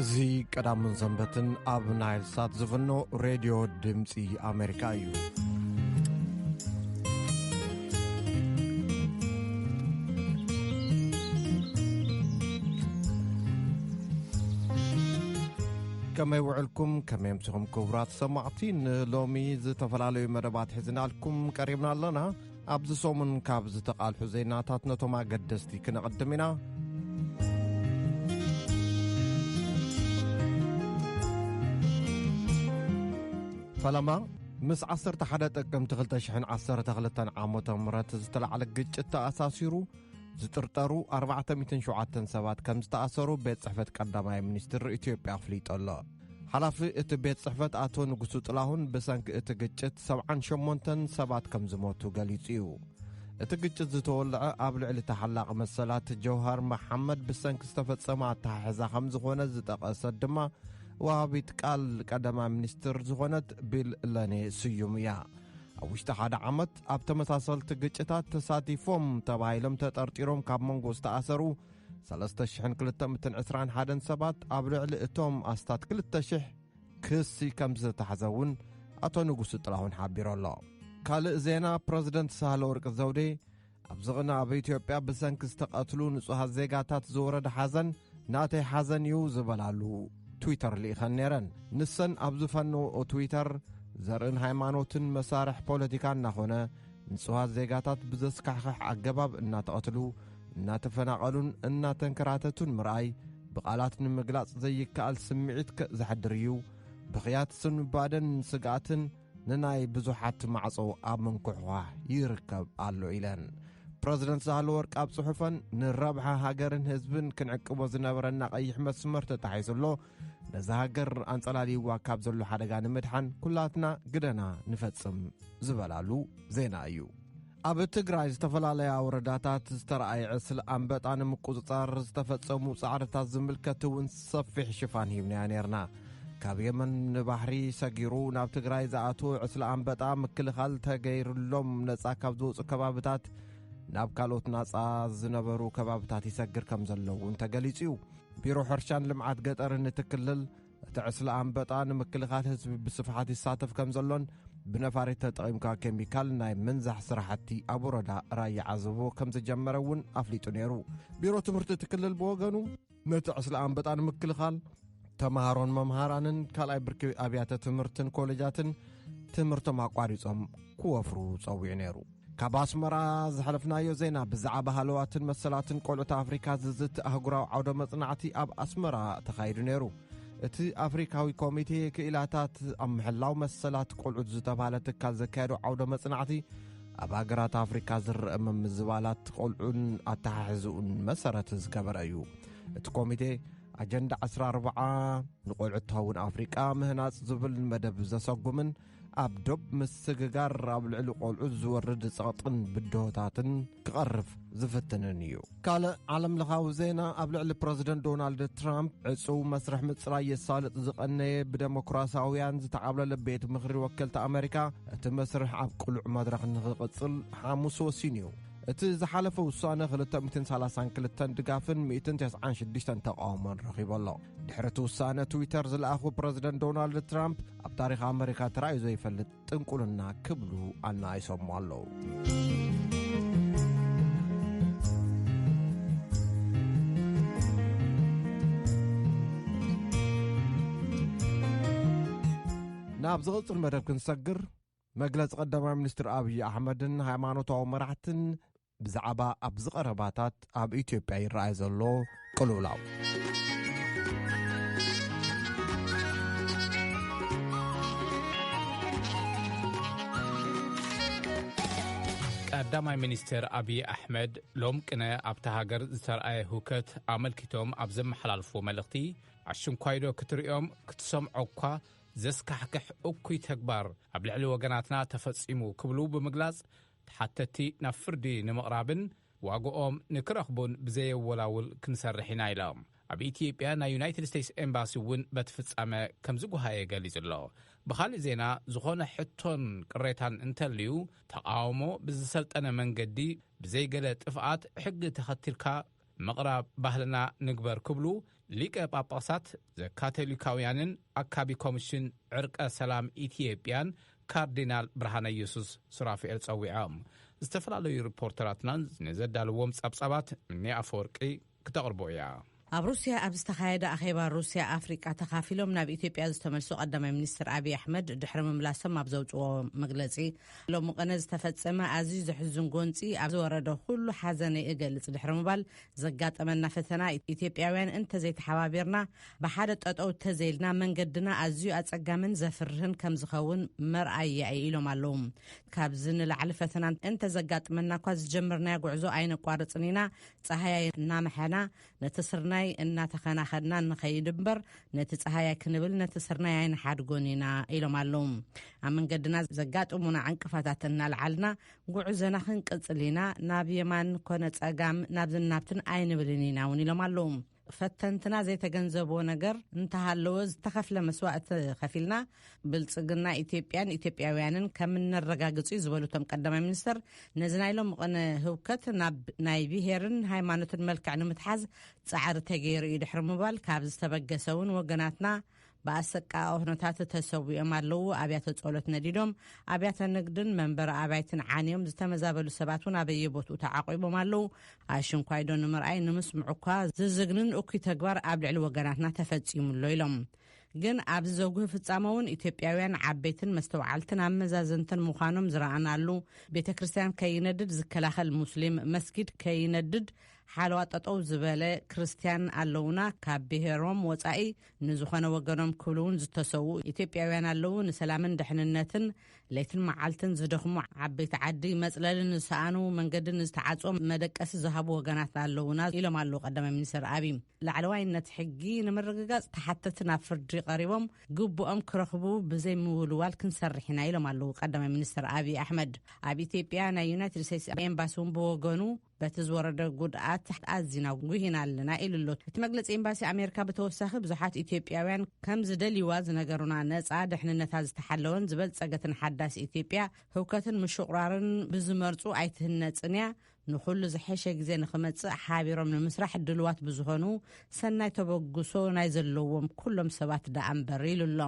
እዚ ቀዳምን ሰንበትን ኣብ ናይል ሳት ዝፍኖ ሬድዮ ድምፂ ኣሜሪካ እዩ። ከመይ ውዕልኩም፣ ከመይ ኣምሲኹም ክቡራት ሰማዕቲ? ንሎሚ ዝተፈላለዩ መደባት ሒዝናልኩም ቀሪብና ኣለና። ኣብዚ ሰሙን ካብ ዝተቓልሑ ዜናታት ነቶም ኣገደስቲ ክነቕድም ኢና። ፈለማ፣ ምስ ዓሰርተ ሓደ ጥቅምቲ ክልተ ሽሕን ዓሰርተ ክልተን ዓመተ ምህረት ዝተላዕለ ግጭት ተኣሳሲሩ ዝጥርጠሩ ኣርባዕተ ሚእትን ሸውዓተን ሰባት ከም ዝተኣሰሩ ቤት ጽሕፈት ቀዳማይ ሚኒስትር ኢትዮጵያ ኣፍሊጡ ኣሎ። ሓላፊ እቲ ቤት ጽሕፈት ኣቶ ንጉሱ ጥላሁን ብሰንኪ እቲ ግጭት ሰብዓን ሸሞንተን ሰባት ከም ዝሞቱ ገሊጹ እዩ። እቲ ግጭት ዝተወልዐ ኣብ ልዕሊ ተሓላቒ መሰላት ጀውሃር መሓመድ ብሰንኪ ዝተፈጸመ ኣተሓሕዛ ከም ዝኾነ ዝጠቐሰት ድማ ወሃቢት ቃል ቀዳማይ ሚኒስትር ዝኾነት ቢል ለኔ ስዩም እያ። ኣብ ውሽጢ ሓደ ዓመት ኣብ ተመሳሰልቲ ግጭታት ተሳቲፎም ተባሂሎም ተጠርጢሮም ካብ መንጎ ዝተኣሰሩ ሰለስተ ሽሕን ክልተ ሚእትን ዕስራን ሓደን ሰባት ኣብ ልዕሊ እቶም ኣስታት ክልተ ሽሕ ክሲ ከም ዝተታሕዘ እውን ኣቶ ንጉሱ ጥላሁን ሓቢሩ ኣሎ። ካልእ ዜና፣ ፕረዚደንት ሳህለ ወርቂ ዘውዴ ኣብዚ ቅነ ኣብ ኢትዮጵያ ብሰንኪ ዝተቐትሉ ንጹሃት ዜጋታት ዝወረደ ሓዘን ናተይ ሓዘን እዩ ዝበላሉ ትዊተር ልኢኸን ነይረን። ንሰን ኣብ ዝፈነወኦ ትዊተር፣ ዘርእን ሃይማኖትን መሳርሕ ፖለቲካ እናኾነ ንጹሃት ዜጋታት ብዘስካሕክሕ ኣገባብ እናተቐትሉ፣ እናተፈናቐሉን እናተንከራተቱን ምርኣይ ብቓላት ንምግላጽ ዘይከኣል ስምዒት ከ-፣ ዘሕድር እዩ። ብኽያት ስንባደን ስግኣትን ንናይ ብዙሓት ማዕጾ ኣብ ምንኩሕኳሕ ይርከብ ኣሎ ኢለን። ፕረዚደንት ሳህለወርቅ ኣብ ጽሑፈን፣ ንረብሓ ሃገርን ህዝብን ክንዕቅቦ ዝነበረና ቀይሕ መስመር ተጣሒሱ ኣሎ። ነዛ ሃገር ኣንጸላልይዋ ካብ ዘሎ ሓደጋ ንምድሓን ኩላትና ግደና ንፈጽም ዝበላሉ ዜና እዩ። ኣብ ትግራይ ዝተፈላለያ ወረዳታት ዝተረኣየ ዕስለ ኣንበጣ ንምቁጽጻር ዝተፈጸሙ ጻዕርታት ዝምልከት እውን ሰፊሕ ሽፋን ሂብናዮ ነይርና። ካብ የመን ንባሕሪ ሰጊሩ ናብ ትግራይ ዝኣትወ ዕስለ ኣንበጣ ምክልኻል ተገይሩሎም ነጻ ካብ ዝወጹ ከባብታት ናብ ካልኦት ናጻ ዝነበሩ ከባብታት ይሰግር ከም ዘሎ እውን ተገሊጹ እዩ። ቢሮ ሕርሻን ልምዓት ገጠርን እቲ ክልል፣ እቲ ዕስለ ኣንበጣ ንምክልኻል ህዝቢ ብስፍሓት ይሳተፍ ከም ዘሎን ብነፋሪት ተጠቒምካ ኬሚካል ናይ ምንዛሕ ስራሕቲ ኣብ ወረዳ ራያ ዓዘቦ ከም ዝጀመረ እውን ኣፍሊጡ ነይሩ። ቢሮ ትምህርቲ እቲ ክልል ብወገኑ፣ ነቲ ዕስለ ኣንበጣ ንምክልኻል ተምሃሮን መምሃራንን ካልኣይ ብርኪ ኣብያተ ትምህርትን ኮሌጃትን ትምህርቶም ኣቋሪጾም ክወፍሩ ጸዊዑ ነይሩ። ካብ ኣስመራ ዝሓለፍናዮ ዜና፣ ብዛዕባ ሃለዋትን መሰላትን ቆልዑት ኣፍሪካ ዝዝቲ ኣህጉራዊ ዓውደ መጽናዕቲ ኣብ ኣስመራ ተኻይዱ ነይሩ። እቲ ኣፍሪካዊ ኮሚቴ ክኢላታት ኣብ ምሕላው መሰላት ቆልዑት ዝተባህለ ትካል ዘካየዶ ዓውደ መጽናዕቲ፣ ኣብ ሃገራት ኣፍሪካ ዝረአ ምምዝባላት ቆልዑን ኣተሓሕዝኡን መሰረት ዝገበረ እዩ። እቲ ኮሚቴ ኣጀንዳ ዓሰርተ ኣርባዓ ንቆልዑት ታውን ኣፍሪቃ ምህናጽ ዝብል መደብ ዘሰጉምን ኣብ ዶብ ምስግጋር ኣብ ልዕሊ ቆልዑት ዝወርድ ጸቕጥን ብድሆታትን ክቐርፍ ዝፍትንን እዩ። ካልእ ዓለም ለኻዊ ዜና፣ ኣብ ልዕሊ ፕረዚደንት ዶናልድ ትራምፕ ዕጹው መስርሕ ምጽራይ የሳልጥ ዝቐነየ ብደሞክራሲያውያን ዝተዓብለለ ቤት ምኽሪ ወከልቲ ኣመሪካ፣ እቲ መስርሕ ኣብ ቅሉዕ መድረኽ ንኽቕጽል ሓሙስ ወሲኑ እዩ። እቲ ዝሓለፈ ውሳነ ክልተ ሚእትን ሰላሳን ክልተን ድጋፍን ሚእትን ተስዓን ሽዱሽተን ተቃውሞን ረኺቡ ኣሎ። ድሕሪ እቲ ውሳነ ትዊተር ዝለኣኹ ፕረዚደንት ዶናልድ ትራምፕ፣ ኣብ ታሪኽ ኣመሪካ ተራእዩ ዘይፈልጥ ጥንቁልና ክብሉ ኣናኢሶሞ ኣለዉ። ናብ ዝቕጽል መደብ ክንሰግር፣ መግለጺ ቀዳማይ ሚኒስትር ኣብዪ ኣሕመድን ሃይማኖታዊ መራሕትን ብዛዕባ ኣብዚ ቀረባታት ኣብ ኢትዮጵያ ይረኣይ ዘሎ ቅልውላው። ቀዳማይ ሚኒስትር ኣብዪ ኣሕመድ ሎም ቅነ ኣብታ ሃገር ዝተረኣየ ህውከት ኣመልኪቶም ኣብ ዘመሓላልፍዎ መልእኽቲ፣ ኣሽንኳይዶ ክትርእዮም ክትሰምዖ እኳ ዘስካሕክሕ እኩይ ተግባር ኣብ ልዕሊ ወገናትና ተፈጺሙ ክብሉ ብምግላጽ፣ ተሓተቲ ናብ ፍርዲ ንምቕራብን ዋግኦም ንክረኽቡን ብዘየወላውል ክንሰርሕ ኢና ኢሎም። ኣብ ኢትዮጵያ ናይ ዩናይትድ ስቴትስ ኤምባሲ እውን በቲ ፍጻመ ከም ዝጓሃየ ገሊጹ ኣሎ። ብኻልእ ዜና፣ ዝኾነ ሕቶን ቅሬታን እንተልዩ፣ ተቓውሞ ብዝሰልጠነ መንገዲ ብዘይገለ ጥፍኣት ሕጊ ተኸቲልካ ምቕራብ ባህልና ንግበር ክብሉ ሊቀ ጳጳሳት ዘካቶሊካውያንን ኣካቢ ኮሚሽን ዕርቀ ሰላም ኢትዮጵያን ካርዲናል ብርሃነ ኢየሱስ ሱራፊኤል ጸዊዖም። ዝተፈላለዩ ሪፖርተራትናን ንዘዳልዎም ጸብጻባት ምኒ ኣፈወርቂ ክተቕርቦ እያ። ኣብ ሩስያ ኣብ ዝተኻየደ ኣኼባ ሩስያ ኣፍሪቃ ተኻፊሎም ናብ ኢትዮጵያ ዝተመልሱ ቀዳማይ ሚኒስትር ኣብይ ኣሕመድ ድሕሪ ምምላሶም ኣብ ዘውፅዎ መግለፂ፣ ሎሚ ቅነ ዝተፈጸመ ኣዝዩ ዘሕዝን ጎንፂ፣ ኣብ ዝወረደ ኩሉ ሓዘነይ እገልጽ ድሕሪ ምባል፣ ዘጋጠመና ፈተና ኢትዮጵያውያን እንተዘይተሓባቢርና፣ ብሓደ ጠጠው ተዘይልና መንገድና ኣዝዩ ኣጸጋምን ዘፍርህን ከም ዝኸውን መርኣያ እዩ ኢሎም ኣለዉ። ካብዚ ንላዕሊ ፈተና እንተዘጋጥመና እኳ ዝጀመርናዮ ጉዕዞ ኣይነቋርጽን ኢና። ጸሃያይ እናመሐና ነቲ ስርናይ እናተኸናኸድና ንኸይድ እምበር፣ ነቲ ጸሃያይ ክንብል ነቲ ስርናይ ኣይንሓድጎን ኢና ኢሎም ኣለዉ። ኣብ መንገድና ዘጋጥሙና ዕንቅፋታት እናልዓልና ጉዕዞና ክንቅጽል ኢና። ናብ የማን ኮነ ጸጋም ናብዝን ናብትን ኣይንብልን ኢና እውን ኢሎም ኣለዉ። ፈተንትና ዘይተገንዘብዎ ነገር እንተሃለወ ዝተኸፍለ መስዋእቲ ከፊልና ብልጽግና ኢትዮጵያን ኢትዮጵያውያንን ከም እነረጋግጽ እዩ ዝበሉ እቶም ቀዳማይ ሚኒስትር፣ ነዚ ናይ ሎም ቅነ ህውከት ናብ ናይ ብሄርን ሃይማኖትን መልክዕ ንምትሓዝ ጻዕሪ ተገይሩ እዩ ድሕሪ ምባል፣ ካብ ዝተበገሰ እውን ወገናትና ብኣሰቃቂ ኩነታት ተሰዊኦም ኣለዉ። ኣብያተ ጸሎት ነዲዶም፣ ኣብያተ ንግድን መንበሪ ኣባይትን ዓንዮም፣ ዝተመዛበሉ ሰባት እውን ኣበየ ቦትኡ ተዓቂቦም ኣለዉ። ኣሽንኳይዶ ንምርኣይ ንምስምዑ እኳ ዝዝግንን እኩይ ተግባር ኣብ ልዕሊ ወገናትና ተፈጺሙ ኣሎ ኢሎም። ግን ኣብዚ ዘጉህ ፍጻመ እውን ኢትዮጵያውያን ዓበይትን መስተውዓልትን ኣመዛዘንትን ምዃኖም ዝረኣናሉ፣ ቤተ ክርስቲያን ከይነድድ ዝከላኸል ሙስሊም፣ መስጊድ ከይነድድ ሓለዋ ጠጠው ዝበለ ክርስቲያን ኣለውና። ካብ ብሔሮም ወጻኢ ንዝኾነ ወገኖም ክብሉ እውን ዝተሰዉ ኢትዮጵያውያን ኣለዉ። ንሰላምን ድሕንነትን ለይትን መዓልትን ዝደኽሙ ዓበይቲ ዓዲ፣ መጽለሊ ንዝሰኣኑ፣ መንገዲ ንዝተዓጽዎም መደቀሲ ዝሃቡ ወገናት ኣለዉና ኢሎም ኣለዉ ቀዳማይ ሚኒስትር ኣብይ። ላዕለዋይነት ሕጊ ንምርግጋጽ ተሓተቲ ናብ ፍርዲ ቀሪቦም ግቡኦም ክረኽቡ ብዘይ ምውልዋል ክንሰርሕ ኢና ኢሎም ኣለዉ ቀዳማይ ሚኒስትር ኣብይ ኣሕመድ። ኣብ ኢትዮጵያ ናይ ዩናይትድ ስቴትስ ኤምባሲ እውን ብወገኑ በቲ ዝወረደ ጉድኣት ኣዚና ጉሂና ኣለና ኢሉ ኣሎ። እቲ መግለጺ ኤምባሲ ኣሜሪካ ብተወሳኺ ብዙሓት ኢትዮጵያውያን ከም ዝደልይዋ ዝነገሩና ነጻ ድሕንነታ ዝተሓለወን ዝበልጸገትን ሓዳስ ኢትዮጵያ ህውከትን ምሽቑራርን ብዝመርጹ ኣይትህነጽን እያ። ንኹሉ ዝሐሸ ግዜ ንኽመጽእ ሓቢሮም ንምስራሕ ድልዋት ብዝኾኑ ሰናይ ተበግሶ ናይ ዘለዎም ኩሎም ሰባት ደኣ እምበር ኢሉ ኣሎ።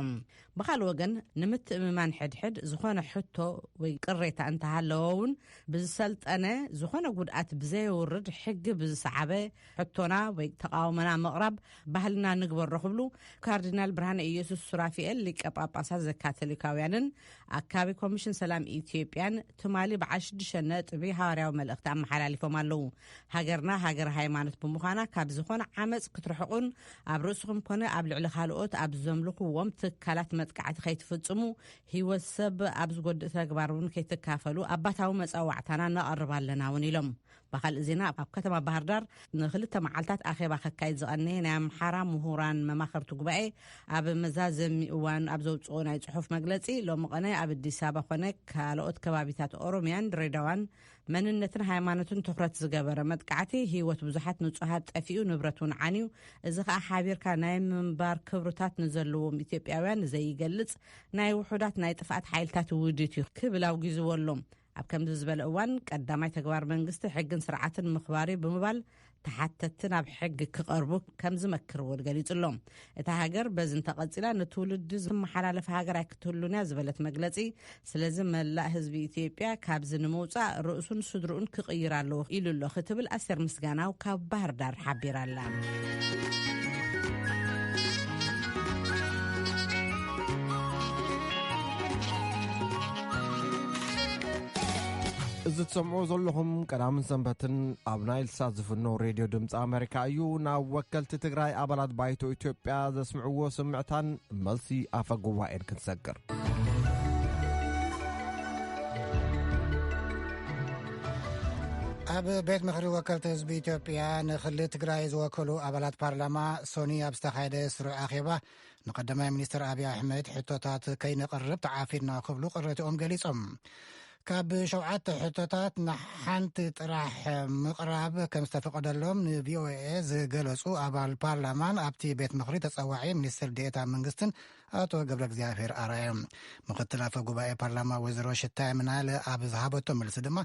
ብኻልእ ወገን ንምትእምማን ሕድሕድ ዝኾነ ሕቶ ወይ ቅሬታ እንተሃለወ እውን ብዝሰልጠነ ዝኾነ ጉድኣት ብዘየውርድ ሕጊ ብዝሰዓበ ሕቶና ወይ ተቃውሞና ምቕራብ ባህልና ንግበሮ ክብሉ ካርዲናል ብርሃነ ኢየሱስ ሱራፊኤል ሊቀ ጳጳሳት ዘካቶሊካውያንን ኣካቢ ኮሚሽን ሰላም ኢትዮጵያን ትማሊ በዓል ሽዱሽተ ነጥቢ ሃዋርያዊ መልእኽቲ ኣመሓላሊፎም ኣለዉ። ሃገርና ሃገር ሃይማኖት ብምዃና ካብ ዝኾነ ዓመፅ ክትርሕቁን ኣብ ርእስኹም ኮነ ኣብ ልዕሊ ካልኦት ኣብ ዘምልኽዎም ትካላት መጥቃዕቲ ከይትፍጽሙ፣ ህይወት ሰብ ኣብ ዝጎድእ ተግባር እውን ከይትካፈሉ ኣባታዊ መጻዋዕታና ነቐርብ ኣለና እውን ኢሎም። ብኻልእ ዜና ኣብ ከተማ ባህር ዳር ንክልተ መዓልታት ኣኼባ ከካይድ ዝቐነየ ናይ ኣምሓራ ምሁራን መማኸርቲ ጉባኤ ኣብ መዛዘሚ እዋን ኣብ ዘውፅኦ ናይ ጽሑፍ መግለጺ፣ ሎሚ ቀነ ኣብ ኣዲስ ኣበባ ኮነ ካልኦት ከባቢታት ኦሮሚያን ድሬዳዋን መንነትን ሃይማኖትን ትኹረት ዝገበረ መጥቃዕቲ ህይወት ብዙሓት ንጹሃት ጠፊኡ፣ ንብረት እውን ዓንዩ፣ እዚ ከኣ ሓቢርካ ናይ ምንባር ክብርታት ንዘለዎም ኢትዮጵያውያን ዘይገልጽ ናይ ውሑዳት ናይ ጥፍኣት ሓይልታት ውዲት እዩ ክብል ኣውጊዝዎ ኣሎ። ኣብ ከምዚ ዝበለ እዋን ቀዳማይ ተግባር መንግስቲ ሕግን ስርዓትን ምኽባር እዩ ብምባል ተሓተትቲ ናብ ሕጊ ክቐርቡ ከም ዝመክር እውን ገሊጹ ኣሎ። እታ ሃገር በዚ እንተቐጺላ ንትውልዲ ዝመሓላለፍ ሃገር ኣይክትህሉን እያ ዝበለት መግለጺ፣ ስለዚ መላእ ህዝቢ ኢትዮጵያ ካብዚ ንምውጻእ ርእሱን ስድርኡን ክቕይር ኣለዎ ኢሉ ኣሎ ክትብል ኣስቴር ምስጋናው ካብ ባህር ዳር ሓቢራ ኣላ። እዚ ትሰምዑ ዘለኹም ቀዳምን ሰንበትን ኣብ ናይል ሳት ዝፍኖ ሬድዮ ድምፂ ኣሜሪካ እዩ። ናብ ወከልቲ ትግራይ ኣባላት ባይቶ ኢትዮጵያ ዘስምዕዎ ስምዕታን መልሲ ኣፈ ጉባኤን ክንሰግር። ኣብ ቤት ምኽሪ ወከልቲ ህዝቢ ኢትዮጵያ ንክልል ትግራይ ዝወከሉ ኣባላት ፓርላማ ሶኒ ኣብ ዝተኻየደ ስሩዕ ኣኼባ ንቀዳማይ ሚኒስትር ኣብይ ኣሕመድ ሕቶታት ከይነቕርብ ተዓፊርና ክብሉ ቅሬትኦም ገሊጾም። ካብ ሸውዓተ ሕቶታት ንሓንቲ ጥራሕ ምቕራብ ከም ዝተፈቐደሎም ን ቪ ኦ ኤ ዝገለጹ ኣባል ፓርላማን ኣብቲ ቤት ምኽሪ ተጸዋዒ ሚኒስትር ዴኤታ መንግስትን ኣቶ ገብረ እግዚኣብሔር ኣርኣዮም። ምክትል ኣፈ ጉባኤ ፓርላማ ወይዘሮ ሽታይ ምናለ ኣብ ዝሃበቶ መልሲ ድማ፣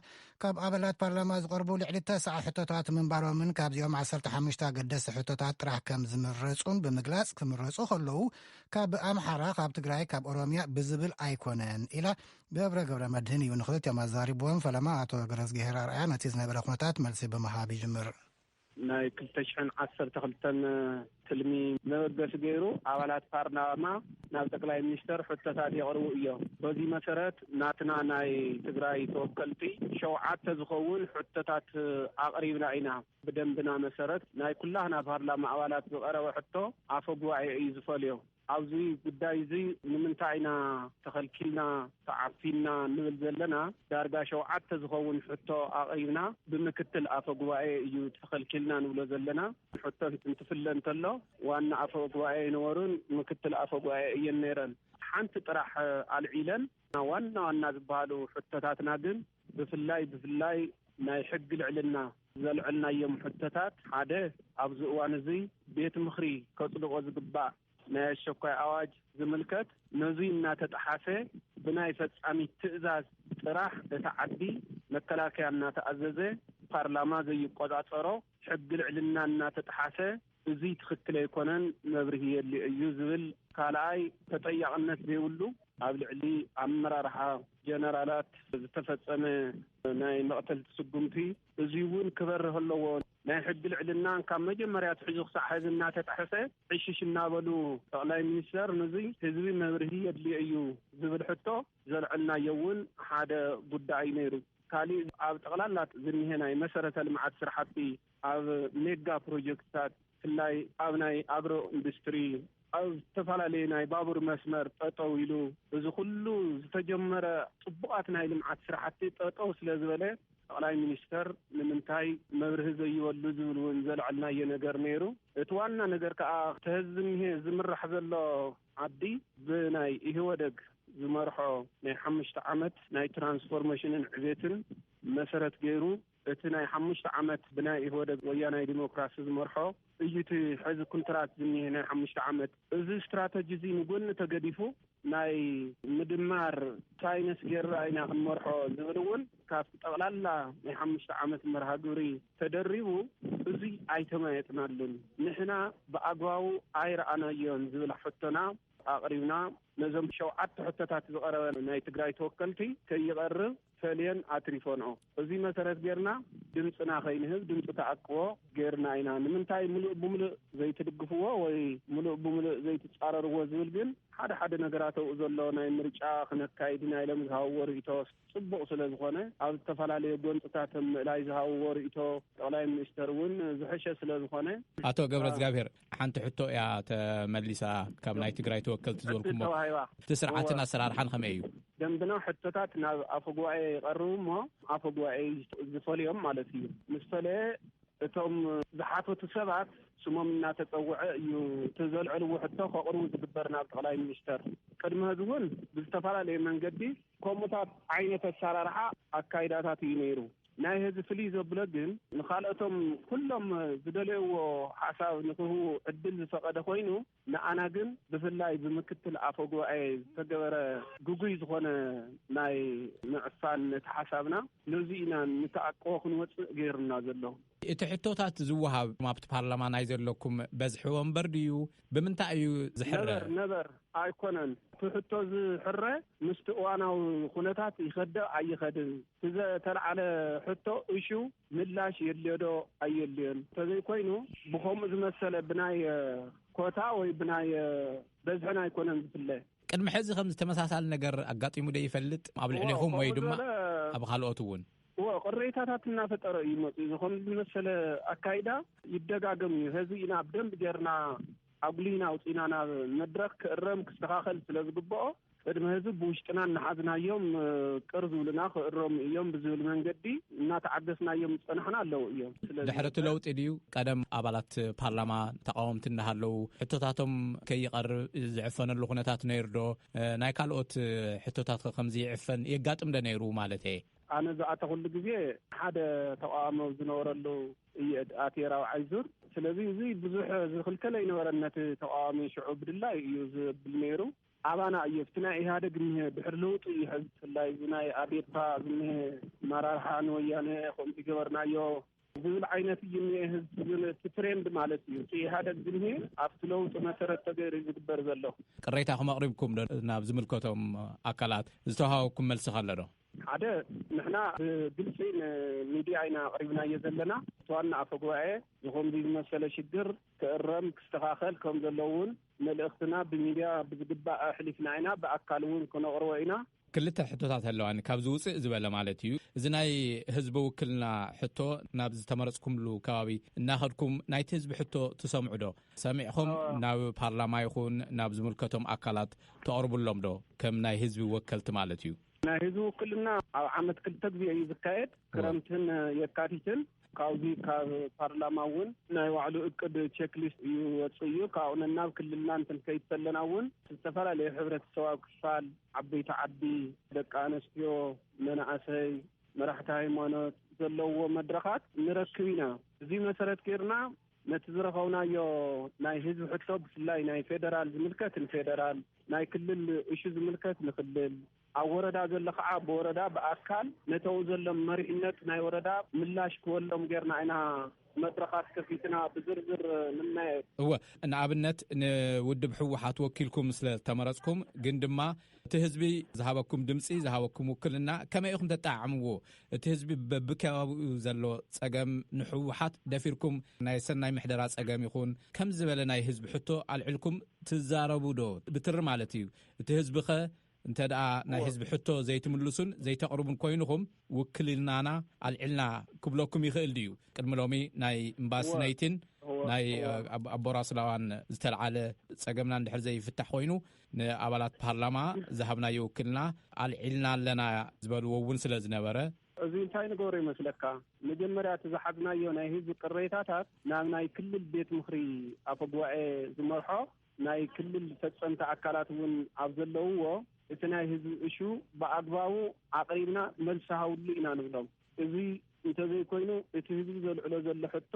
ካብ ኣባላት ፓርላማ ዝቐርቡ ልዕሊ ተስዓ ሕቶታት ምንባሮምን ካብዚኦም ዓሰርተ ሓሙሽተ ኣገደስቲ ሕቶታት ጥራሕ ከም ዝምረጹን ብምግላጽ፣ ክምረጹ ከለዉ ካብ ኣምሓራ፣ ካብ ትግራይ፣ ካብ ኦሮምያ ብዝብል ኣይኮነን ኢላ። ገብረ ገብረ መድህን እዩ ንክልቲኦም ኣዛሪብዎም። ፈለማ ኣቶ ገረዝግሄር ኣርኣያ ነቲ ዝነበረ ኩነታት መልሲ ብምሃብ ይጅምር። ናይ ክልተ ሽሕን ዓሰርተ ክልተን ትልሚ መበገሲ ገይሩ ኣባላት ፓርላማ ናብ ጠቅላይ ሚኒስተር ሕቶታት የቕርቡ እዮም። በዚ መሰረት ናትና ናይ ትግራይ ተወከልቲ ሸውዓተ ዝኸውን ሕቶታት ኣቕሪብና ኢና። ብደንብና መሰረት ናይ ኩላህና ፓርላማ ኣባላት ዝቐረበ ሕቶ ኣፈ ጉባኤ እዩ ዝፈልዮ። ኣብዚ ጉዳይ እዚ ንምንታይ ኢና ተኸልኪልና ተዓፊንና እንብል ዘለና? ዳርጋ ሸውዓተ ዝኸውን ሕቶ ኣቕሪብና ብምክትል ኣፈ ጉባኤ እዩ ተኸልኪልና ንብሎ ዘለና። ሕቶ እንትፍለ እንተሎ ዋና ኣፈ ጉባኤ ኣይነበሩን ምክትል ኣፈ ጉባኤ እየን ነይረን። ሓንቲ ጥራሕ ኣልዒለን ዋና ዋና ዝበሃሉ ሕቶታትና ግን ብፍላይ ብፍላይ ናይ ሕጊ ልዕልና ዘልዐልናዮም ሕቶታት ሓደ ኣብዚ እዋን እዚ ቤት ምኽሪ ከጽድቆ ዝግባእ ናይ ኣሸኳይ ኣዋጅ ዝምልከት ነዙይ እናተጠሓሰ ብናይ ፈጻሚት ትእዛዝ ጥራሕ እቲ ዓዲ መከላከያ እናተኣዘዘ ፓርላማ ዘይቆጻጸሮ ሕጊ ልዕልና እናተጠሓሰ እዙይ ትኽክል ኣይኮነን መብርሂ የድልዮ እዩ ዝብል ካልኣይ ተጠያቕነት ዘይብሉ ኣብ ልዕሊ ኣመራርሓ ጀነራላት ዝተፈጸመ ናይ መቕተልቲ ስጉምቲ እዙይ እውን ክበርህ ኣለዎ። ናይ ሕጊ ልዕልና ካብ መጀመርያ ትሕዙ ክሳዕ ሕዚ እናተጣሕሰ ዕሽሽ እናበሉ ጠቕላይ ሚኒስተር ንዙይ ህዝቢ መብርሂ የድልዮ እዩ ዝብል ሕቶ ዘልዐልናዮ እውን ሓደ ጉዳይ ነይሩ። ካሊእ ኣብ ጠቕላላ ዝኒሀ ናይ መሰረተ ልምዓት ስራሕቲ ኣብ ሜጋ ፕሮጀክትታት ብፍላይ ኣብ ናይ ኣግሮ ኢንዱስትሪ ኣብ ዝተፈላለዩ ናይ ባቡር መስመር ጠጠው ኢሉ እዚ ኩሉ ዝተጀመረ ፅቡቓት ናይ ልምዓት ስራሕቲ ጠጠው ስለ ዝበለ ጠቕላይ ሚኒስተር ንምንታይ መብርሂ ዘይበሉ ዝብል እውን ዘልዐልናዮ ነገር ነይሩ። እቲ ዋና ነገር ከዓ ተህዝብ ዝምራሕ ዘሎ ዓዲ ብናይ ኢህወደግ ዝመርሖ ናይ ሓሙሽተ ዓመት ናይ ትራንስፎርሜሽንን ዕቤትን መሰረት ገይሩ እቲ ናይ ሓሙሽተ ዓመት ብናይ ኢህወደግ ወያናይ ዲሞክራሲ ዝመርሖ እዩ እቲ ሕዚ ኩንትራት ዝኒሀ ናይ ሓሙሽተ ዓመት። እዚ ስትራተጂ እዚ ንጎኒ ተገዲፉ ናይ ምድማር ሳይንስ ገይርና ኢና ክንመርሖ ዝብል እውን ካብቲ ጠቕላላ ናይ ሓሙሽተ ዓመት መርሃ ግብሪ ተደሪቡ እዙይ ኣይተማየጥናሉን። ንሕና ብኣግባቡ ኣይረኣናዮን ዝብል ሕቶና ኣቕሪብና ነዞም ሸውዓተ ሕቶታት ዝቐረበ ናይ ትግራይ ተወከልቲ ከይቐርብ ፈልየን ኣትሪፈንኦ። እዚ መሰረት ጌርና ድምፅና ከይንህብ ድምፂ ተኣቅቦ ጌርና ኢና። ንምንታይ ምሉእ ብምሉእ ዘይትድግፍዎ ወይ ምሉእ ብምሉእ ዘይትፃረርዎ ዝብል ግን ሓደ ሓደ ነገራት ኣብኡ ዘሎ ናይ ምርጫ ክነካይድ ኢና ኢሎም ዝሃብዎ ርእይቶ ፅቡቕ ስለ ዝኾነ ኣብ ዝተፈላለዩ ጎንፅታት ምእላይ ዝሃብዎ ርእይቶ ጠቕላይ ሚኒስተር እውን ዝሕሸ ስለ ዝኾነ ኣቶ ገብረ እግዚኣብሔር ሓንቲ ሕቶ እያ ተመሊሳ ካብ ናይ ትግራይ ተወከልቲ ዝበልኩሞ ተዋሂባ እቲ ስርዓትን ኣሰራርሓን ከመይ እዩ? ደንብና ሕቶታት ናብ ኣፈ ጉባኤ ይቐርቡ እሞ ኣፈ ጉባኤ ዝፈልዮም ማለት እዩ። ምስ ፈለየ እቶም ዝሓተቱ ሰባት ስሞም እናተፀውዐ እዩ እቲ ዘልዕልዎ ሕቶ ከቕርቡ ዝግበር ናብ ጠቕላይ ሚኒስተር። ቅድሚ ሕዚ እውን ብዝተፈላለየ መንገዲ ከምኡታት ዓይነት ኣሰራርሓ ኣካይዳታት እዩ ነይሩ። ናይ ሕዚ ፍልይ ዘብሎ ግን ንኻልኦቶም ኩሎም ዝደለይዎ ሓሳብ ንክህቡ ዕድል ዝፈቐደ ኮይኑ ንኣና ግን ብፍላይ ብምክትል ኣፈ ጉባኤ ዝተገበረ ግጉይ ዝኾነ ናይ ምዕፋን ነቲ ሓሳብና ነዚ ኢና ንተኣቅቦ ክንወፅእ ገይሩና ዘሎ። እቲ ሕቶታት ዝወሃብ ኣብቲ ፓርላማ ናይ ዘለኩም በዝሒ ወንበር ድዩ? ብምንታይ እዩ ዝሕረ? ነበር ነበር ኣይኮነን። እቲ ሕቶ ዝሕረ ምስቲ እዋናዊ ኩነታት ይኸደ ኣይኸድን። እቲ ዘተልዓለ ሕቶ እሹ ምላሽ የድልዮ ዶ ኣየድልዮን? እንተዘይኮይኑ ብኸምኡ ዝመሰለ ብናይ ኮታ ወይ ብናይ በዝሕን ኣይኮነን ዝፍለ። ቅድሚ ሕዚ ከምዚ ተመሳሳሊ ነገር ኣጋጢሙ ዶ ይፈልጥ? ኣብ ልዕሌኹም ወይ ድማ ኣብ ካልኦት እውን? እዎ ቅሬታታት እናፈጠረ እዩ መፅኡ። እዚ ከም ዝመሰለ ኣካይዳ ይደጋገም እዩ። ሕዚ ኢና ብደንብ ጌርና ኣጉሊና ኣውፂና ናብ መድረክ ክእረም ክስተኻኸል ስለ ዝግብኦ ቅድሚ ህዝቢ ብውሽጥና እናሓዝናዮም፣ እ፣ ቅር ዝብሉና ክእረሙ እዮም ብዝብል መንገዲ እናተዓገስናዮም ዝጸናሕና ኣለዉ እዮም። ስለዚ ድሕሪ እቲ ለውጢ ድዩ ቀደም ኣባላት ፓርላማ ተቃወምቲ እናሃለዉ ሕቶታቶም ከይቐርብ ዝዕፈነሉ ኩነታት ነይሩ ዶ? እ፣ ናይ ካልኦት ሕቶታት ከ ከምዚ ይዕፈን የጋጥም ዶ ነይሩ ማለት እየ? ኣነ ዝኣተኹሉ ግዜ ሓደ ተቃዋሚ ዝነበረሉ እየ ኣትየ ራብዓይ ዙር። ስለዚ እዚ ብዙሕ ዝኽልከል ኣይነበረን። ነቲ ተቃዋሚ ሽዑ ብድላይ እዩ ዝብል ነይሩ። ኣባና እዩ፣ እቲ ናይ ኢህኣደግ እኒሀ ድሕሪ ለውጢ እዩ ሕዚ ብፍላይ እዚ ናይ ኣዴፓ ዝኒሀ ኣመራርሓ ንወያነ ከምኡ ይገበርናዮ ዝብል ዓይነት እዩ እኒሀ ህዝቢ ዝብል እቲ ትሬንድ ማለት እዩ። እቲ ኢህኣደግ ዝኒሀ ኣብቲ ለውጢ መሰረት ተገይሩ እዩ ዝግበር ዘሎ። ቅሬታኹም ኣቕሪብኩም ዶ ናብ ዝምልከቶም ኣካላት? ዝተዋሃበኩም መልሲ ከሎ ዶ? ሓደ፣ ንሕና ብግልፂ ንሚድያ ኢና ኣቕሪብናዮ ዘለና። እቲ ዋና ኣፈ ጉባኤ ዝኸምዚ ዝመሰለ ሽግር ክእረም ክስተኻኸል ከም ዘለውን መልእኽትና ብሚድያ ብዝግባእ ኣሕሊፍና ኢና። ብኣካል እውን ክነቕርቦ ኢና። ክልተ ሕቶታት ኣለዋኒ፣ ካብዚ ውፅእ ዝበለ ማለት እዩ። እዚ ናይ ህዝቢ ውክልና ሕቶ ናብ ዝተመረፅኩምሉ ከባቢ እናኸድኩም ናይቲ ህዝቢ ሕቶ ትሰምዑ ዶ? ሰሚዕኹም ናብ ፓርላማ ይኹን ናብ ዝምልከቶም ኣካላት ተቕርብሎም ዶ? ከም ናይ ህዝቢ ወከልቲ ማለት እዩ። ናይ ህዝቢ ውክልና ኣብ ዓመት ክልተ ግዜ እዩ ዝካየድ። ክረምትን የካቲትን። ካብዚ ካብ ፓርላማ እውን ናይ ባዕሉ እቅድ ቼክሊስት እዩ ወፅእ እዩ። ካብኡ ነናብ ክልልና እንትን ከይድ ከለና እውን ዝተፈላለዩ ሕብረተሰባዊ ክፋል፣ ዓበይቲ ዓዲ፣ ደቂ ኣንስትዮ፣ መናእሰይ፣ መራሕቲ ሃይማኖት ዘለዎ መድረኻት ንረክብ ኢና። እዚ መሰረት ጌርና ነቲ ዝረኸብናዮ ናይ ህዝቢ ሕቶ ብፍላይ ናይ ፌደራል ዝምልከት ንፌደራል፣ ናይ ክልል እሹ ዝምልከት ንክልል፣ ኣብ ወረዳ ዘሎ ከዓ ብወረዳ ብኣካል ነተው ዘሎ መሪሕነት ናይ ወረዳ ምላሽ ክወሎም ጌርና ኢና መድረኻት ከፊትና ብዝርዝር ንናየ። እወ፣ ንኣብነት ንውድብ ህወሓት ወኪልኩም ስለ ዝተመረፅኩም ግን ድማ እቲ ህዝቢ ዝሃበኩም ድምፂ ዝሃበኩም ውክልና ከመይ ኢኹም ተጠዓዕምዎ? እቲ ህዝቢ በብከባቢኡ ዘሎ ፀገም ንህወሓት ደፊርኩም ናይ ሰናይ ምሕደራ ፀገም ይኹን ከም ዝበለ ናይ ህዝቢ ሕቶ ኣልዕልኩም ትዛረቡ ዶ? ብትሪ ማለት እዩ። እቲ ህዝቢ ኸ እንተ ደኣ ናይ ህዝቢ ሕቶ ዘይትምልሱን ዘይተቕርቡን ኮይንኹም ውክልናና ኣልዕልና ክብለኩም ይኽእል ድዩ? ቅድሚ ሎሚ ናይ እምባስነይቲን ናይ ኣቦራስላዋን ዝተልዓለ ጸገምና እንድሕር ዘይፍታሕ ኮይኑ ንኣባላት ፓርላማ ዝሃብናዮ ውክልና ኣልዒልና ኣለና ዝበልዎ እውን ስለ ዝነበረ። እዚ እንታይ ንገብሮ ይመስለካ? መጀመርያ እቲ ዝሓዝናዮ ናይ ህዝቢ ቅሬታታት ናብ ናይ ክልል ቤት ምኽሪ ኣፈጉባኤ ዝመርሖ ናይ ክልል ፈጸምቲ ኣካላት እውን ኣብ ዘለውዎ እቲ ናይ ህዝቢ እሹ ብኣግባቡ ኣቕሪብና መልሲ ሃብሉ ኢና ንብሎም። እዚ እንተዘይኮይኑ እቲ ህዝቢ ዘልዕሎ ዘሎ ሕቶ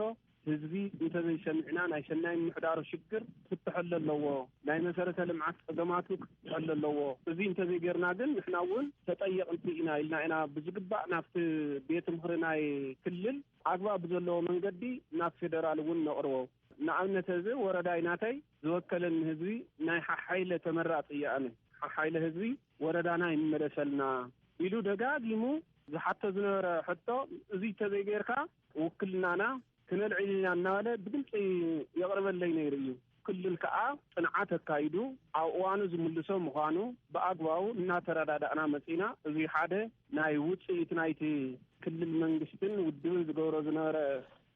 ህዝቢ እንተዘይሰሚዕና ናይ ሰናይ ምምሕዳሩ ሽግር ክፍትሐሉ ኣለዎ። ናይ መሰረተ ልምዓት ጸገማቱ ክፍትሐሉ ኣለዎ። እዚ እንተዘይጌርና ግን ንሕና እውን ተጠየቕንቲ ኢና ኢልና ኢና ብዝግባእ ናብቲ ቤት ምኽሪ ናይ ክልል ኣግባብ ብዘለዎ መንገዲ ናብ ፌደራል እውን ነቕርቦ። ንኣብነት እዚ ወረዳይ ናተይ ዝወከለኒ ህዝቢ ናይ ሓሓይለ ተመራጺ እየ ኣነ። ሓሓይለ ህዝቢ ወረዳና ይመለሰልና ኢሉ ደጋጊሙ ዝሓቶ ዝነበረ ሕቶ፣ እዚ እንተዘይጌርካ ውክልናና ክነልዕል ኢና እናበለ ብግልፂ የቕርበለይ ነይሩ እዩ። ክልል ከዓ ፅንዓት ኣካይዱ ኣብ እዋኑ ዝምልሶ ምዃኑ ብኣግባቡ እናተረዳዳእና መፂና። እዚ ሓደ ናይ ውፅኢት ናይቲ ክልል መንግስትን ውድብን ዝገብሮ ዝነበረ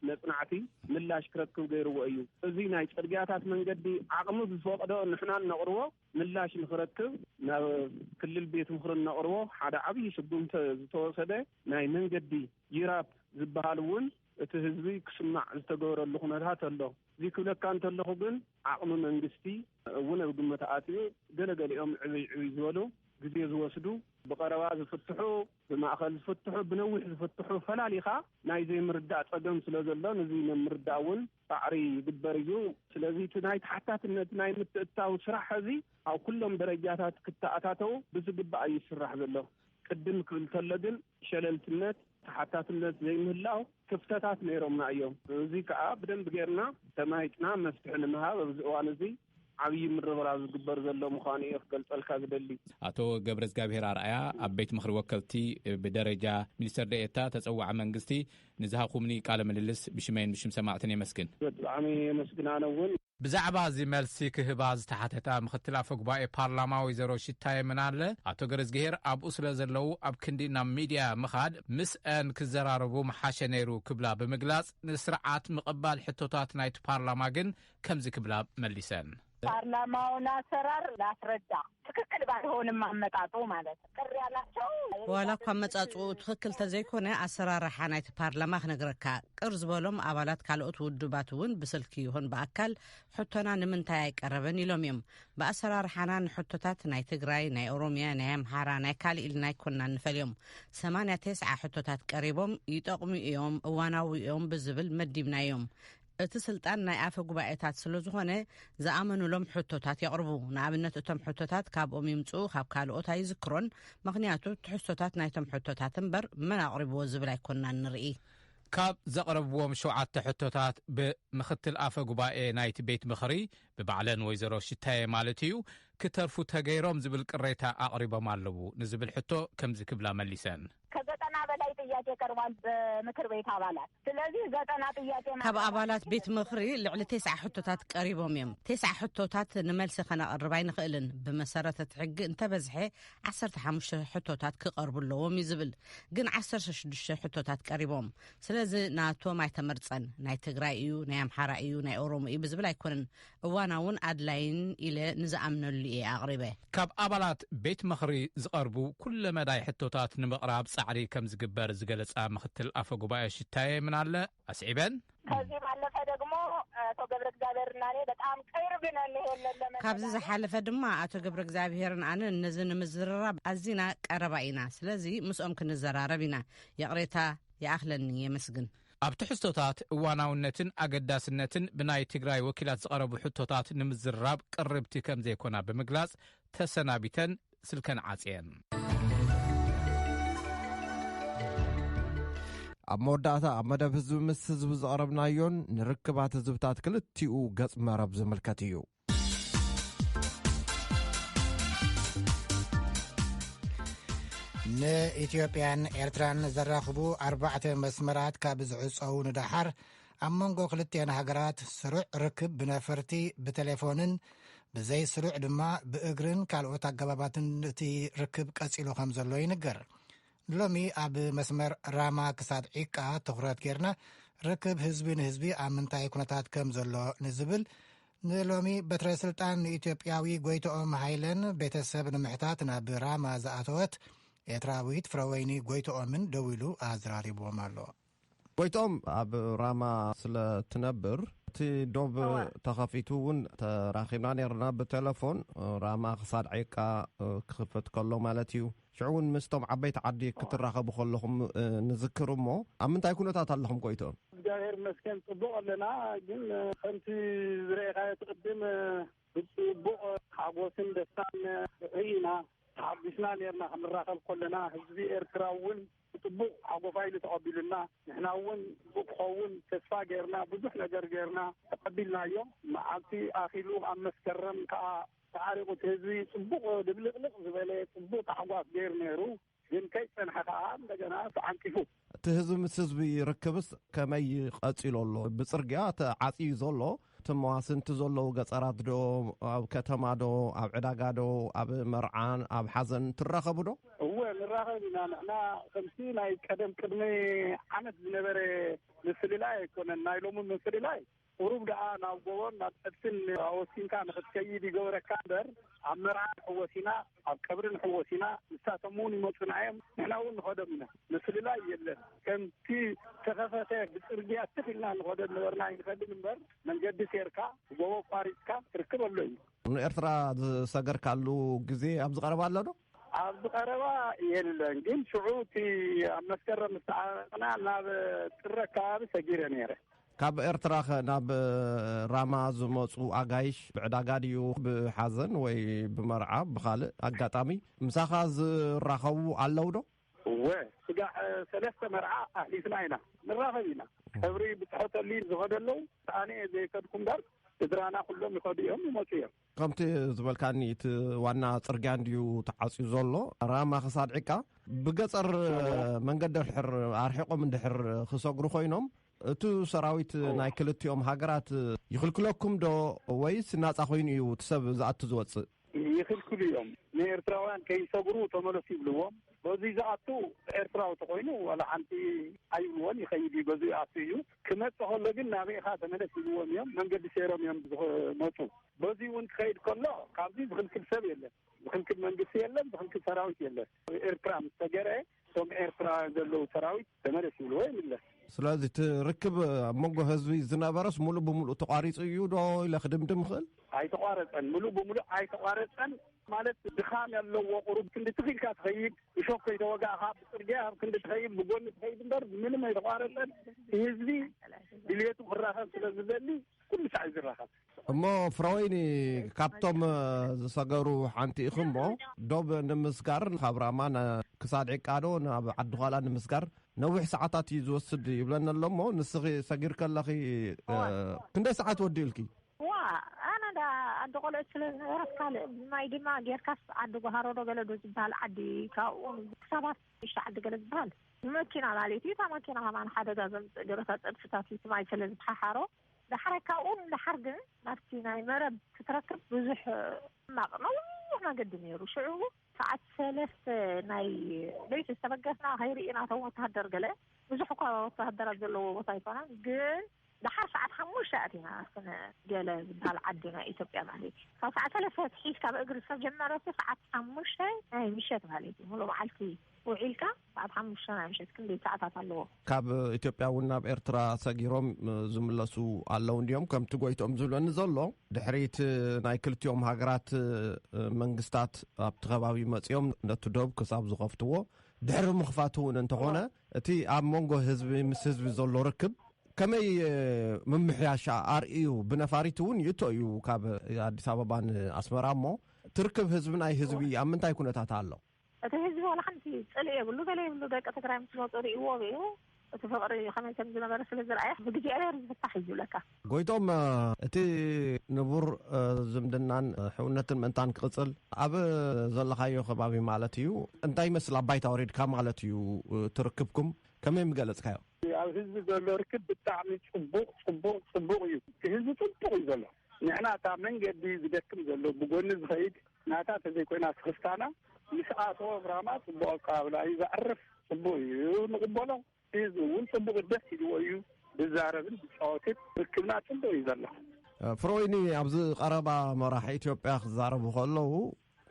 መጽናዕቲ ምላሽ ክረክብ ገይርዎ እዩ። እዚ ናይ ጽርግያታት መንገዲ ዓቕሚ ዝፈቕዶ ንሕና እነቕርቦ ምላሽ ንኽረክብ ናብ ክልል ቤት ምኽሪ እነቕርቦ ሓደ ዓብዪ ስጉምቲ ዝተወሰደ ናይ መንገዲ ጅራፕ ዝበሃል እውን እቲ ህዝቢ ክስማዕ ዝተገበረሉ ኩነታት ኣሎ። እዚ ክብለካ እንተለኹ ግን ዓቕሚ መንግስቲ እውን ኣብ ግምት ኣትዩ ገለገሊኦም ዕብይ ዕብይ ዝበሉ ግዜ ዝወስዱ ብቐረባ ዝፍትሑ ብማእኸል ዝፍትሑ ብነዊሕ ዝፍትሑ ፈላሊኻ ናይ ዘይምርዳእ ጸገም ስለ ዘሎ ነዚ ንምርዳእ እውን ጻዕሪ ይግበር እዩ። ስለዚ እቲ ናይ ተሓታትነት ናይ ምትእትታው ስራሕ እዚ ኣብ ኩሎም ደረጃታት ክተኣታተው ብዝግባእ እዩ ዝስራሕ ዘሎ። ቅድም ክብል ከሎ ግን ሸለልትነት ተሓታትነት ዘይምህላው ክፍተታት ነይሮምና እዮም። እዚ ከዓ ብደንብ ጌርና ተማሂጥና መፍትሒ ንምሃብ ኣብዚ እዋን እዚ ዓብዪ ምርብራብ ዝግበር ዘሎ ምዃኑ እየ ክገልጸልካ ዝደሊ። ኣቶ ገብረ እግዚኣብሔር ኣርኣያ ኣብ ቤት ምኽሪ ወከልቲ ብደረጃ ሚኒስትር ደኤታ ተጸዋዒ መንግስቲ ንዝሃኹምኒ ቃለ ምልልስ ብሽመይን ብሽም ሰማዕትን የመስግን። ብጣዕሚ የመስግን ኣነ እውን። ብዛዕባ እዚ መልሲ ክህባ ዝተሓተታ ምክትል ኣፈ ጉባኤ ፓርላማ ወይዘሮ ሽታየ ምናለ ኣቶ ገረዝግሄር ኣብኡ ስለ ዘለዉ ኣብ ክንዲ ናብ ሚድያ ምኻድ ምስአን ክዘራረቡ ምሓሸ ነይሩ ክብላ ብምግላጽ ንስርዓት ምቕባል ሕቶታት ናይቲ ፓርላማ ግን ከምዚ ክብላ መሊሰን። ፓርላማውን ኣሰራር ላስረዳ ትክክል ባልሆነ ምንም አመጣጡ ማለት ቅር ያላቸው ዋላ እኳ መጻጽኡ ትኽክል ተዘይኮነ፣ ኣሰራርሓ ናይቲ ፓርላማ ክነግረካ፣ ቅር ዝበሎም ኣባላት ካልኦት ውድባት እውን ብስልኪ ይኹን ብኣካል ሕቶና ንምንታይ ኣይቀረበን ኢሎም እዮም። ብኣሰራርሓና ንሕቶታት ናይ ትግራይ፣ ናይ ኦሮሚያ፣ ናይ ኣምሓራ፣ ናይ ካልእ ኢልና ኣይኮንና ንፈልዮም። ሰማንያ ተስዓ ሕቶታት ቀሪቦም፣ ይጠቕሙ እዮም፣ እዋናዊ እዮም ብዝብል መዲብናዮም። እቲ ስልጣን ናይ ኣፈ ጉባኤታት ስለ ዝኾነ፣ ዝኣመኑሎም ሕቶታት የቕርቡ። ንኣብነት፣ እቶም ሕቶታት ካብኦም ይምጽኡ፣ ካብ ካልኦት ኣይዝክሮን። ምኽንያቱ፣ ትሕዝቶታት ናይቶም ሕቶታት እምበር መን ኣቕሪብዎ ዝብል ኣይኮንናን ንርኢ። ካብ ዘቕረብዎም ሸውዓተ ሕቶታት፣ ብምኽትል ኣፈ ጉባኤ ናይቲ ቤት ምኽሪ፣ ብባዕለን ወይዘሮ ሽታየ ማለት እዩ፣ ክተርፉ ተገይሮም ዝብል ቅሬታ ኣቕሪቦም ኣለዉ ንዝብል ሕቶ ከምዚ ክብላ መሊሰን። ከዘጠና በላይ ጥያቄ ቀርቧል በምክር ቤት አባላት። ስለዚህ ዘጠና ጥያቄ ካብ ማለት ኣባላት ቤት ምኽሪ ልዕሊ ተስዓ ሕቶታት ቀሪቦም እዮም። ተስዓ ሕቶታት ንመልሲ ከነቕርብ ኣይንኽእልን። ብመሰረት እቲ ሕጊ እንተበዝሐ ዓሰርተ ሓሙሽተ ሕቶታት ክቐርቡ ኣለዎም እዩ ዝብል። ግን ዓሰርተ ሽዱሽተ ሕቶታት ቀሪቦም። ስለዚ ናቶም ኣይተመርጸን። ናይ ትግራይ እዩ፣ ናይ ኣምሓራ እዩ፣ ናይ ኦሮሞ እዩ ብዝብል ኣይኮነን። እዋናውን ኣድላይን ኢለ ንዝኣምነሉ እየ ኣቕሪበ። ካብ ኣባላት ቤት ምኽሪ ዝቐርቡ ኩለ መዳይ ሕቶታት ንምቕራብ ጻዕሪ ከም ዝግበር ዝገለጻ ምኽትል ኣፈ ጉባኤ ሽታየ ምናለ ኣስዒበን። ከዚህ ባለፈ ደግሞ አቶ ገብረ እግዚአብሔርና እኔ በጣም ቅርብ ነን። ይሄንን ለመንደዳለን። ካብዚ ዝሓለፈ ድማ ኣቶ ገብረ እግዚኣብሔርን ኣነን ነዚ ንምዝርራብ ኣዚና ቀረባ ኢና። ስለዚ ምስኦም ክንዘራረብ ኢና። ይቕሬታ ይኣኽለኒ። የመስግን። ኣብ ትሕዝቶታት እዋናውነትን ኣገዳስነትን ብናይ ትግራይ ወኪላት ዝቐረቡ ሕቶታት ንምዝርራብ ቅርብቲ ከም ዘይኮና ብምግላጽ፣ ተሰናቢተን ስልከን ዓጽየን። ኣብ መወዳእታ፣ ኣብ መደብ ህዝቢ ምስ ህዝቢ ዝቐረብናዮን ንርክባት ህዝብታት ክልቲኡ ገጽ መረብ ዝምልከት እዩ። ንኢትዮጵያን ኤርትራን ዘራኽቡ ኣርባዕተ መስመራት ካብ ዝዕጸዉ ንደሓር፣ ኣብ መንጎ ክልቲአን ሃገራት ስሩዕ ርክብ ብነፈርቲ፣ ብቴሌፎንን ብዘይ ስሩዕ ድማ ብእግርን ካልኦት ኣገባባትን እቲ ርክብ ቀጺሉ ከም ዘሎ ይንገር። ሎሚ ኣብ መስመር ራማ ክሳድ ዒቃ ትኹረት ጌርና፣ ርክብ ህዝቢ ንህዝቢ ኣብ ምንታይ ኩነታት ከም ዘሎ ንዝብል፣ ንሎሚ በትረ ስልጣን ንኢትዮጵያዊ ጎይትኦም ሃይለን ቤተሰብ ንምሕታት ናብ ራማ ዝኣተወት ኤርትራዊት ፍረወይኒ ጎይትኦምን ደዊሉ ኣዘራሪብዎም ኣሎ። ጎይትኦም፣ ኣብ ራማ ስለ ትነብር፣ እቲ ዶብ እወ። ተኸፊቱ እውን ተራኺብና ነይርና ብቴሌፎን፣ ራማ ክሳድ ዒቃ ክኽፈት ከሎ ማለት እዩ። ሽዑ እውን ምስቶም ዓበይቲ ዓዲ ክትራኸቡ ከለኹም፣ እ፣ ንዝክር እሞ፣ ኣብ ምንታይ ኩነታት ኣለኹም ጎይትኦም? እግዚኣብሔር ይመስገን ጽቡቕ ኣለና፣ ግን፣ እ፣ ከምቲ ዝረኣኻዮ እቲ ቅድም፣ እ፣ ብጽቡቕ ሓጎስን ደስታን፣ እ፣ ርኢና፣ ተሓጒስና ነርና ክንራኸብ ከለና፣ ህዝቢ ኤርትራ እውን ብጽቡቕ ሓጎፋ ኢሉ ተቐቢሉና፣ ንሕና እውን ጽቡቕ ክኸውን ተስፋ ገርና፣ ብዙሕ ነገር ገርና ተቐቢልናዮ። መዓልቲ ኣኺሉ ኣብ መስከረም ከኣ ተዓሪቑ እቲ ህዝቢ ጽቡቕ ድብልቕልቕ ዝበለ ጽቡቕ ታሕጓስ ገይሩ ነይሩ። ግን ከይጸንሐ ከኣ እንደገና ተዓንቂፉ። እቲ ህዝቢ ምስ ህዝቢ ርክብስ ከመይ ቀጺሉ ኣሎ? ብጽርግያ ተዓጽዩ ዘሎ፣ እቲ መዋስንቲ ዘለዉ ገጸራት ዶ፣ ኣብ ከተማ ዶ፣ ኣብ ዕዳጋ ዶ፣ ኣብ መርዓን ኣብ ሓዘን ትራኸቡ ዶ? እወ፣ ንራኸብ ኢና። ንሕና ከምቲ ናይ ቀደም ቅድሚ ዓመት ዝነበረ ምፍልላይ ኣይኮነን። ናይ ሎሚ ምፍልላይ ቁሩብ ደኣ ናብ ጎቦን ናብ ጸድፍን ኣወሲንካ ንኽትከይድ ይገብረካ እምበር፣ ኣብ መርዓ ንሕወስ ኢና፣ ኣብ ቀብሪ ንሕወስ ኢና። ንሳቶም እውን ይመጹና እዮም፣ ንሕና እውን ንኸዶም ኢና። ምፍልላይ የለን። ከምቲ ተኸፈተ ብጽርግያ ትኽ ኢልና ንኸዶ ነበርና ኣይንኸድን እምበር፣ መንገዲ ሴርካ፣ ጎቦ ኣቋሪጽካ ትርክብ ኣሎ እዩ። ንኤርትራ ዝሰገርካሉ ግዜ ኣብዚ ቀረባ ኣሎ ዶ? ኣብዚ ቀረባ የለን፣ ግን ሽዑ እቲ ኣብ መስከረም ዝተዓረቕና ናብ ጥሪ ኣከባቢ ሰጊረ ነይረ። ካብ ኤርትራ ኸ ናብ ራማ ዝመጹ ኣጋይሽ ብዕዳጋ ድዩ፣ ብሓዘን ወይ ብመርዓ፣ ብኻልእ ኣጋጣሚ ምሳኻ ዝራኸቡ ኣለዉ ዶ? እወ፣ ስጋዕ ሰለስተ መርዓ ኣሕሊፍና ኢና፣ ንራኸብ ኢና። ቀብሪ ብጽሖተሉ ዝኸዱ ኣለዉ፣ ኣነ እየ ዘይከድኩ እምበር፣ ስድራና ኩሎም ይኸዱ እዮም፣ ይመጹ እዮም። ከምቲ ዝበልካኒ፣ እቲ ዋና ጽርግያ እንድዩ ተዓጽዩ ዘሎ፣ ራማ ክሳድ ዒቃ። ብገጸር እወ። መንገዲ ድሕር ኣርሒቖም እንድሕር ክሰግሩ ኮይኖም፣ እቲ ሰራዊት እወ። ናይ ክልቲኦም ሃገራት ይኽልክለኩም ዶ፣ ወይስ ናጻ ኮይኑ እዩ እቲ ሰብ ዝኣቱ ዝወጽእ? ይኽልክሉ እዮም። ንኤርትራውያን ከይሰግሩ ተመለሱ ይብልዎም። በዚ ዝኣቱ ኤርትራዊ ተኾይኑ ዋላ ሓንቲ ኣይብልዎን፣ ይኸይድ እዩ፣ በዚ ይኣቱ እዩ። ክመጽእ ከሎ ግን ናበይ ኢኻ ተመለስ ይብልዎም እዮም። መንገዲ ሴሮም እዮም ዝመጹ። በዚ እውን ክኸይድ ከሎ ካብዚ ዝኽልክል ሰብ የለን። ዝኽልክል መንግስቲ የለን፣ ዝኽልክል ሰራዊት የለን። ኤርትራ ምስ ተገረ እቶም ኤርትራ ዘለዉ ሰራዊት ተመለስ ይብልዎ ይምለስ። ስለዚ እቲ ርክብ ኣብ መንጎ ህዝቢ ዝነበረስ ሙሉእ ብሙሉእ ተቋሪጹ እዩ ዶ ኢለ ክድምድም ይኽእል? ኣይተቋረጸን፣ ሙሉእ ብሙሉእ ኣይተቋረጸን። ማለት ድኻም ያለዎ ቁሩብ ክንዲ ትኺልካ ትኸይድ፣ ብሾክ ከይተወጋእኻ ብጽርግያ ኣብ ክንዲ ትኸይድ፣ ብጎኒ ትኸይድ እምበር ምንም ኣይተቋረጸን። ህዝቢ ድልየቱ ክራኸብ ስለ ዝደሊ ኩሉ ሳዕ እዩ ዝራኸብ። እሞ ፍረወይኒ፣ ካብቶም ዝሰገሩ ሓንቲ ኢኺ እሞ፣ ዶብ ንምስጋር ካብ ራማ ና- ክሳድ ዕቃዶ ናብ ዓዲ ዃላ ንምስጋር ነዊሕ ሰዓታት እዩ ዝወስድ ይብለና ኣሎ እሞ፣ ንስኺ ሰጊር ከለኺ፣ እ፣ ክንደይ ሰዓት ወዲኡልኪ? ዋ፣ ኣነ ዳ ዓዲ ቆልዑት ስለ ዝነበረት ካልእ ማይ ድማ ጌርካስ ዓዲ ጓሃሮ ዶ ገለ ዶ ዝበሃል ዓዲ ካብኡ ክሳባት ሽተ ዓዲ ገለ ዝበሃል ብመኪና ማለት እዩ። እታ መኪና ከማን ሓደጋ ዘምፅእ ገረታ ፀድፍታት እዩ፣ እቲ ማይ ስለ ዝሓሓሮ። ዳሕራይ ካብኡ ንዳሓር ግን ናብቲ ናይ መረብ ክትረክብ ብዙሕ ሕማቕ ነዊሕ መገዲ ነይሩ። ሽዑ ሰዓት ሰለስተ ናይ ለይቲ ዝተበገስና ከይርኢና እቶም ወተሃደር ገለ ብዙሕ እኳ ወተሃደራት ዘለዎ ቦታ ኣይኮነን፣ ግን ደሓር ሰዓት ሓሙሽተ ኣቲና ስነ ገለ ዝበሃል ዓዲ ናይ ኢትዮጵያ ማለት እዩ። ካብ ሰዓት ሰለስተ ሒዝካ ብእግሪ ዝተጀመረ እኮ ሰዓት ሓሙሽተ ናይ ምሸት ማለት እዩ። ሙሉእ መዓልቲ ውዒልካ ሰዓት ሓሙሽተ ናይ ምሸት ክንደይ ሰዓታት ኣለዎ? ካብ ኢትዮጵያ እውን ናብ ኤርትራ ሰጊሮም ዝምለሱ ኣለዉ እንዲዮም፣ ከምቲ ጎይቶም ዝብለኒ ዘሎ። ድሕሪት ናይ ክልቲኦም ሃገራት መንግስታት ኣብቲ ከባቢ መጺኦም ነቲ ዶብ ክሳብ ዝኸፍትዎ፣ ድሕሪ ምኽፋት እውን እንተኾነ እቲ ኣብ መንጎ ህዝቢ ምስ ህዝቢ ዘሎ ርክብ ከመይ ምምሕያሻ ኣርእዩ? ብነፋሪት እውን ይእቶ እዩ ካብ ኣዲስ ኣበባ ንኣስመራ። እሞ ትርክብ ህዝቢ ናይ ህዝቢ ኣብ ምንታይ ኩነታት ኣሎ? እቲ ህዝቢ ዋላ ሓንቲ ጽልኢ የብሉ፣ ገለ የብሉ። ደቂ ትግራይ ምስ መጹ ርእይዎ እዩ። እቲ ፍቕሪ ከመይ ከም ዝነበረ ስለ ዝረኣየ ብእግዚኣብሔር ዝፍታሕ እዩ ዝብለካ። ጎይቶም፣ እቲ ንቡር ዝምድናን ሕውነትን ምእንታን ክቕጽል ኣብ ዘለኻዮ ከባቢ ማለት እዩ፣ እንታይ ይመስል? ኣብ ባይታ ወሪድካ ማለት እዩ ትርክብኩም ከመይ ምገለጽካዮ? ኣብ ህዝቢ ዘሎ ርክብ ብጣዕሚ ጽቡቕ፣ ጽቡቕ፣ ጽቡቕ እዩ። እቲ ህዝቢ ጽቡቕ እዩ ዘሎ። ንሕና እታ መንገዲ ዝደክም ዘሎ ብጎኒ ዝኸይድ ናታ ተዘይኮይና ስኽፍታና ምስ ኣተወ ብራማ ጽቡቕ ኣቀባብላ እዩ ዘዕርፍ። ጽቡቕ እዩ፣ ንቕበሎ። ህዝቢ እውን ጽቡቕ ደስ ኢልዎ እዩ ዝዛረብን ዝጻወትን። ርክብና ጽቡቕ እዩ ዘሎ። ፍሮይኒ፣ ኣብዚ ቀረባ መራሒ ኢትዮጵያ ክዛረቡ ከለዉ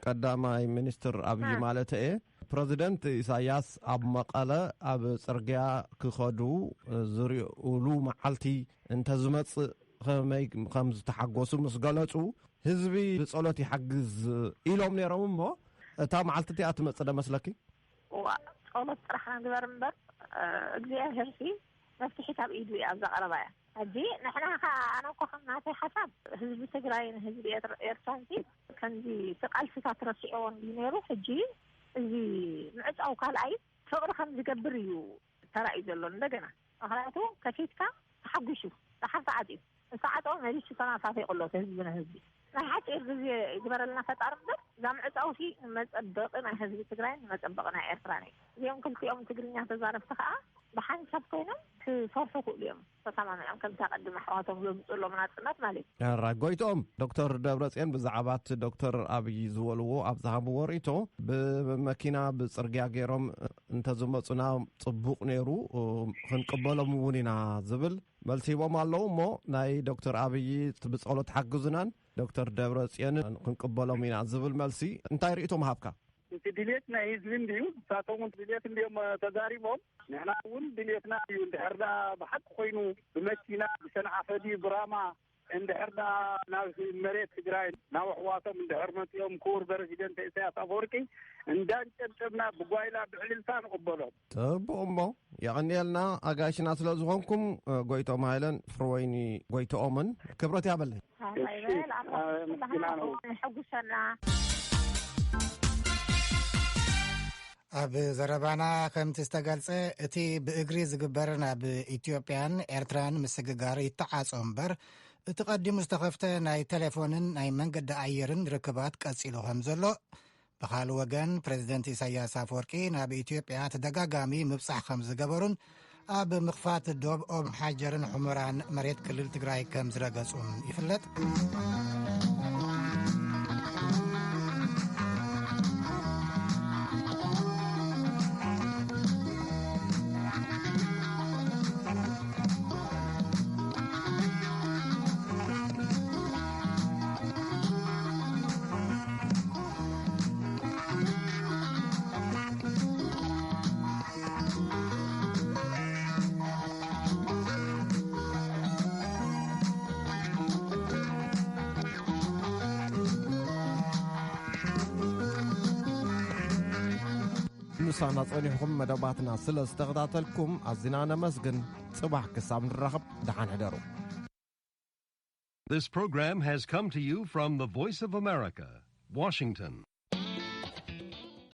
ቀዳማይ ሚኒስትር ኣብይ ማለት እየ፣ ፕረዚደንት ኢሳያስ ኣብ መቐለ ኣብ ጽርግያ ክኸዱ ዝርእዩሉ መዓልቲ እንተዝመጽእ ከመይ ከም ዝተሓጎሱ ምስ ገለጹ፣ ህዝቢ ብጸሎት ይሓግዝ ኢሎም ነይሮም። እሞ እታ መዓልቲ እቲኣ ትመጽእ ዶ መስለኪ? እዋ፣ ጸሎት ጥራሕ ንግበር እምበር እግዚኣብሔር ሲ መፍትሒ ካብ ኢዱ እያ ኣብዛ ቀረባ እያ። ሕጂ ንሕና ከ ኣነ እኮ ከም ናተይ ሓሳብ ህዝቢ ትግራይን ህዝቢ ኤርትራን ሲ ከምዚ እቲ ቃልስታት ረሲዕዎ እንዲ ነይሩ፣ ሕጂ እዚ ምዕጻው ካልኣይ ፍቕሪ ከም ዝገብር እዩ ተራእዩ ዘሎ። እንደገና ምኽንያቱ ከፊትካ ተሓጒሱ ደሓር ተዓጽዩ፣ ዝተዓጸወ መሊሱ ተናፋፊቑ ኣሎ። ህዝቢ ንህዝቢ ናይ ሓፂር ግዜ ይግበረልና ፈጣሪ እምበር እዛ ምዕጻው ሲ ንመጸበቒ ናይ ህዝቢ ትግራይን ንመጸበቒ ናይ ኤርትራን እዩ። እዚኦም ክልቲኦም ትግርኛ ተዛረብቲ ከዓ ብሓንሳብ ኮይኖም ክሰርሑ ክእሉ እዮም። ተሰማሚዖም ከምቲ ኣቐድም ኣሕዋቶም ዘምፅእሎም ናፅነት ማለት እዩ። ራይ ጎይቶም፣ ዶክተር ደብረፅዮን ብዛዕባ እቲ ዶክተር ኣብይ ዝበልዎ ኣብ ዝሃብዎ ርእይቶ፣ ብመኪና ብፅርግያ ገይሮም እንተዝመፁና ፅቡቕ ነይሩ፣ ክንቅበሎም እውን ኢና ዝብል መልሲ ሂቦም ኣለዉ። እሞ ናይ ዶክተር ኣብይ ብፀሎት ሓግዙናን ዶክተር ደብረፅዮንን ክንቅበሎም ኢና ዝብል መልሲ እንታይ ርእይቶ ምሃብካ? እቲ ድሌት ናይ ህዝቢ እንድዩ፣ ንሳቶም እውን ድሌት እንድዮም ተዛሪቦም። ንሕና እውን ድሌትና እዩ። እንድሕር ደኣ ብሓቂ ኮይኑ ብመኪና ብሰንዓፈ ድዩ ብራማ እንድሕር ደኣ ናብ መሬት ትግራይ ናብ ኣሕዋቶም እንድሕር መፂኦም ክቡር ፕረዚደንት ኢሳያስ ኣፈወርቂ እንዳንጨብጨብና ብጓይላ ብዕልልታ ንቕበሎም። ጽቡቕ እሞ የቐንየልና ኣጋይሽና ስለ ዝኾንኩም፣ ጎይቶም ሃይለን ፍርወይኒ ጎይቶኦምን ክብረት ያበለይ። ኣባይ እሺ፣ በል፣ ኣባ ኣመስግና ነው። ሕጉሰና። ኣብ ዘረባና ከምቲ ዝተገልጸ፣ እቲ ብእግሪ ዝግበር ናብ ኢትዮጵያን ኤርትራን ምስግጋር ይተዓጾ እምበር፣ እቲ ቀዲሙ ዝተኸፍተ ናይ ቴሌፎንን ናይ መንገዲ ኣየርን ርክባት ቀጺሉ ከም ዘሎ፣ ብኻልእ ወገን ፕሬዚደንት ኢሳያስ ኣፈወርቂ ናብ ኢትዮጵያ ተደጋጋሚ ምብጻሕ ከም ዝገበሩን ኣብ ምኽፋት ዶብ ኦም ሓጀርን ሑመራን መሬት ክልል ትግራይ ከም ዝረገጹን ይፍለጥ። ሳና ጸኒሕኩም መደባትና ስለ ዝተኸታተልኩም ኣዚና ነመስግን። ጽባሕ ክሳብ ንራኸብ ደሓን ሕደሩ። This program has come to you from the Voice of America, Washington.